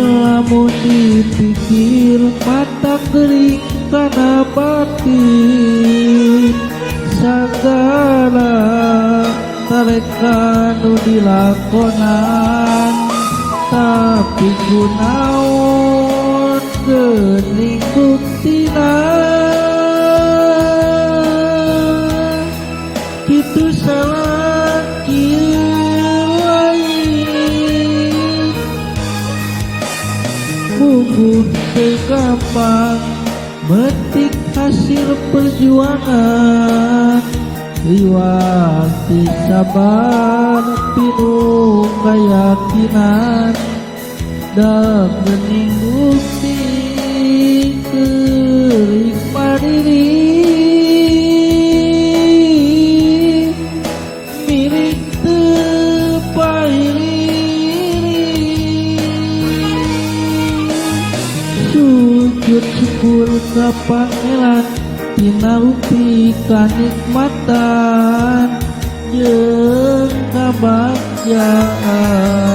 Lamun dipikir mata kering kana batin. Sagala tareka nu dilakonan, tapi kunaon geuning buktina. Kitu salah, kieu lain. Puguh teu gampang metik hasil perjuangan. Liwat ti sabar pinuh keyakinan da geuning bukti keurik mandiri milik teu pairiri. Sujud syukur ka Pangeran tina rupi kanikmatan jeung kabagjaan.